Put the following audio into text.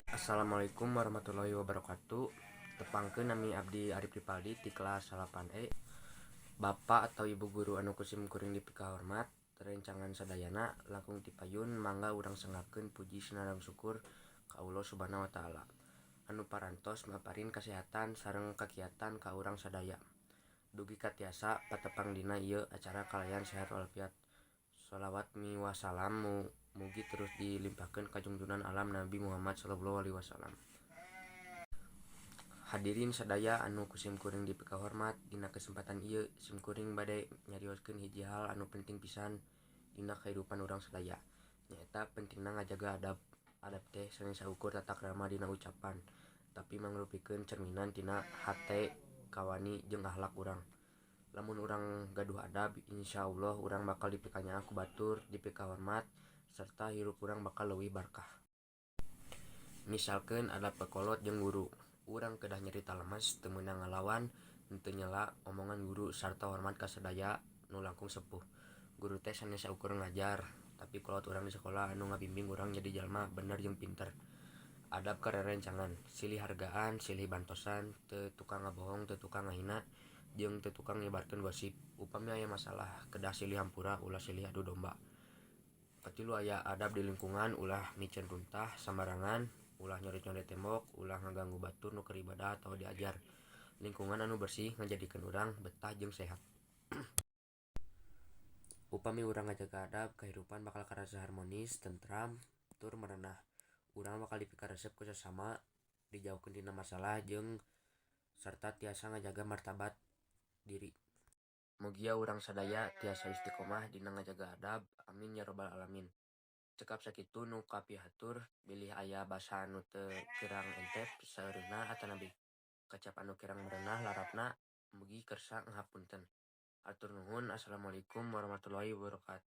Assalamualaikum warahmatullahi wabarakatuh. Tepangkeun, nami abdi Arif Ripaldi ti kelas 8E. Bapak atau Ibu guru anu ku sim kuring dipikahormat, rerencangan sadayana, langkung ti payun mangga urang sanggakeun puji sareng syukur ka Allah Subhanahu wa Taala anu parantos maparin kasehatan sareng kakiatan ka urang sadaya dugi ka tiasa patepang dina ieu acara kalayan sehat walafiat. Sholawat miwah salam mugi terus dilimpahkeun ka junjungan alam, Nabi Muhammad sallallahu alaihi wasallam. Hadirin sadaya anu ku sim kuring dipikahormat, dina kesempatan ieu sim kuring bade nyarioskeun hiji hal anu penting pisan dina kahirupan urang sadaya, nyaeta pentingna ngajaga adab. Adab teh sanes saukur tata krama dina ucapan, tapi mangrupikeun cerminan tina hate, kawani jeung akhlak urang. Lamun urang gaduh adab, insyaallah urang bakal dipikanyaah ku batur, dipikahormat, serta hirup urang bakal leuwih barkah. Misalkeun adab ka kolot jeung guru, urang kedah nyarita lemes, teu meunang ngalawan, henteu nyela omongan guru, sarta hormat ka sadaya nu langkung sepuh. Guru teh sanes saukur ngajar, tapi kolot urang di sakola anu ngabimbing urang jadi jalma bener jeung pinter. Adab ka rerencangan, silih hargaan, silih bantosan, teu tukang ngabohong, teu tukang ngahina, jeung teu tukang nyebarkeun gosip. Upami aya masalah, kedah silih hampura, ulah silih adu domba. Katilu aya adab di lingkungan, ulah miceun runtah sambarangan, ulah nyoret-nyoret tembok, ulah ngaganggu batur nu keur ibadah atawa diajar. Lingkungan anu bersih ngajadikeun urang betah jeung sehat. Upami urang ngajaga adab, kahirupan bakal karasa harmonis, tentram, tur merenah. Urang bakal dipikaresep ku sasama, dijauhkeun tina masalah jeung sarta tiasa ngajaga martabat diri. Mugia urang sadaya tiasa istiqomah dina ngajaga adab, amin ya robbal alamin. Cekap sakitu nu kapihatur, bilih aya basa anu teu kirang entep saeureunna atanapi kecap anu kirang merenah larapna, mugi kersa ngahapunten. Hatur nuhun. Assalamualaikum warahmatullahi wabarakatuh.